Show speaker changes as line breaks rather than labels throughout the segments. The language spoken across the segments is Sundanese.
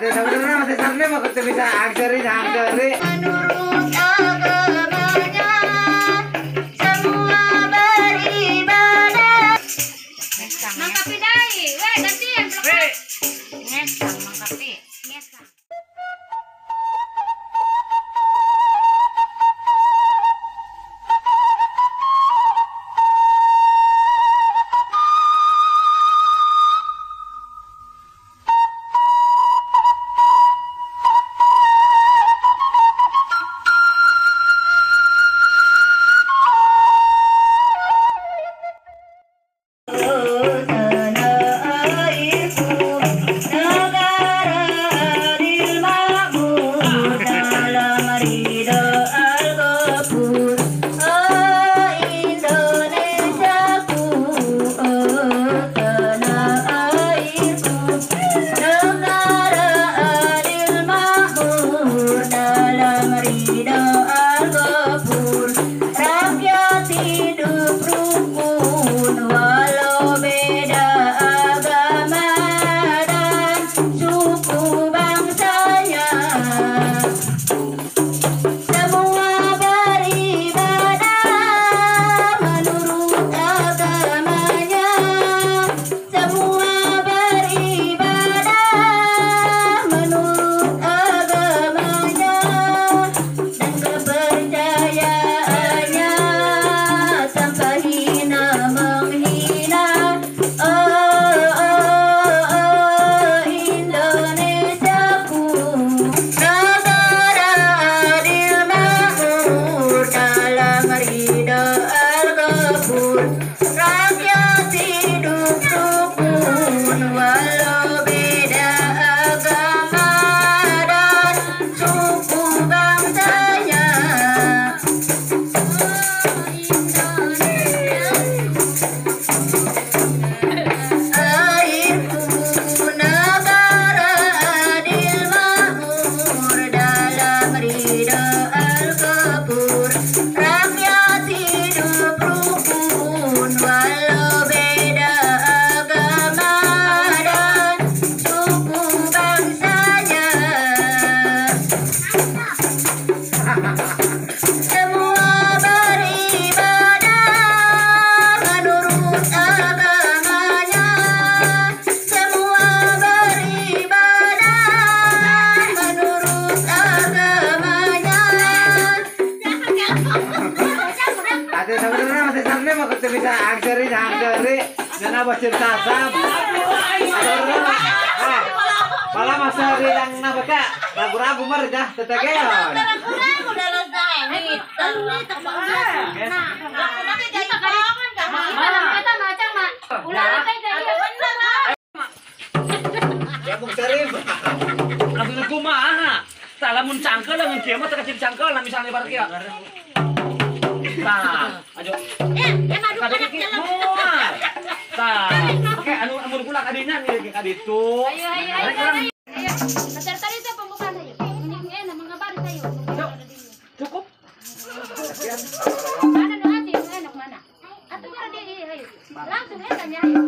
Ate sebenarnya masih sarne mah kudu bisa angseri angseri.
Menurut agamanya semua beribadah.
Mangkapi dai, we gantian belakang. Ngesang mangkapi, ngesang.
Bisa angseri angseri nana bocil sasam malah masa yang napa kak ragu-ragu mer dah tetegeon
lamun cangkel lamun kieu mah teu kecil cangkel lah misalnya bareng kieu. Tah, ajo.
Ya madu kanak jalan.
Tah, oke anu amun kula kadinya nih ka ditu.
Ayo ayo ayo. Ayo. Acar tadi teh pembukaan ayo. Ini mangabari tayo.
Cukup.
Mana nu ati enak mana? Atuh mah di ayo. Langsung eta nya ayo.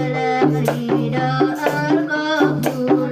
Dalam ridha al-Ghafur.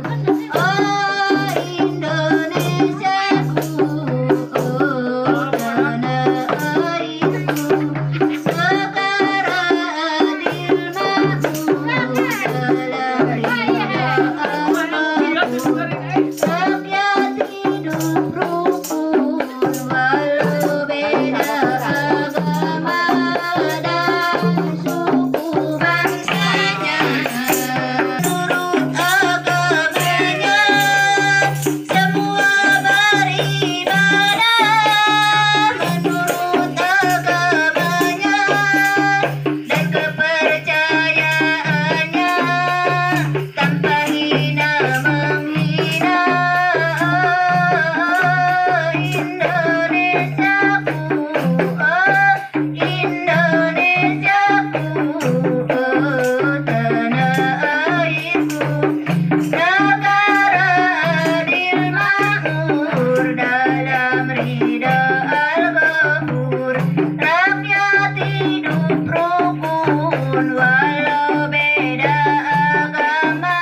rukun walau beda agama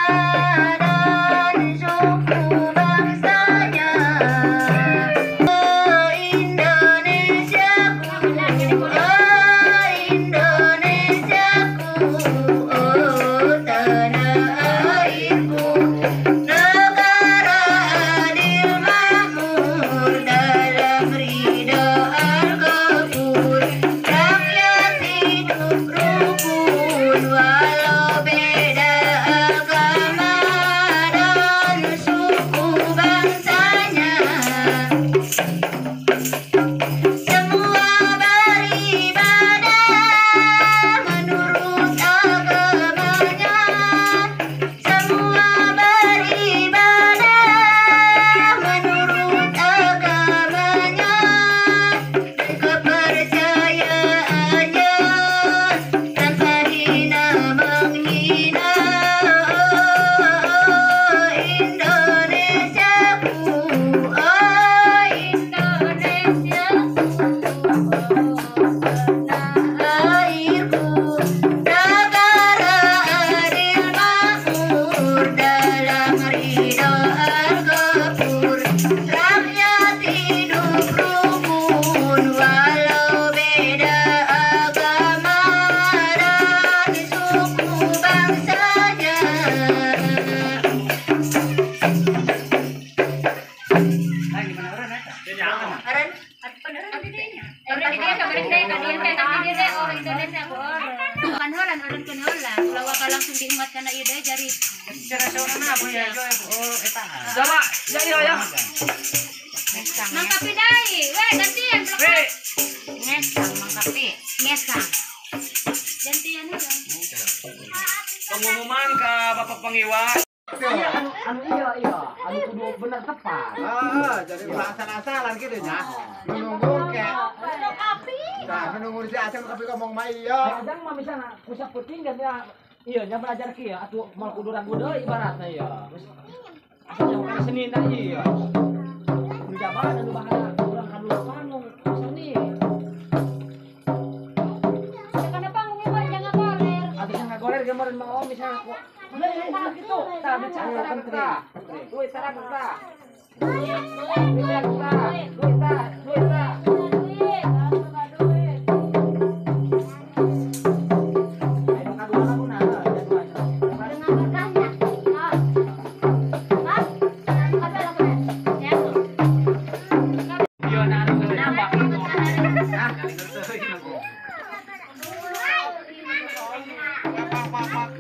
dan suku bangsanya. Oh Indonesiaku, oh Indonesiaku, oh tanah airku, negara adil makmur dalam ridho Al-Ghafur. Rakyat hidup rukun walau beda agama dan suku bangsanya. Semua beribadah menurut agamanya. Semua beribadah menurut agamanya dan kepercayaannya tanpa hina menghina. Oh Indonesiaku, oh Indonesiaku, tanah airku, negara adil makmur dalam ridho Al-Ghafur. Rakyat hidup rukun walau beda agama dan suku bangsanya. Aran,
langsung diingat karena iya deh jari.
Coba, ya iya ya.
Mangkapi dai, weh gantian
Weh,
ngesang mangkapi, ngesang. Gantian aja.
Pengumuman ke Bapak Pengiwa.
Iya, anu iya iya, anu kudu bener tepat.
Ah, jadi ulah asal-asalan gitu ya. Menunggu ke. Nah, menunggu si Aceng tapi ngomong mah iya.
Kadang mah misalnya kusak penting kan ya iya nya belajar kieu atuh moal kudu ragu deui ibaratna iya. Asa jauh kana seni tah iya. Kudu jabaran anu bahana urang kanu panggung seni.
Karena panggungnya mah jangan goler.
Atuh sangat goler gambaran Mang Om misalnya kok. Nah, gitu. Tah bicara tah. Duit tah tah. Duit tah, duit tah, duit tah.
Duit, duit.
Ayo kadua laguna, jadwalnya.
Dengan berkahnya. Ah. Ah. Apa lagunya? Ya.
Iya, nah anu apa?
Ah,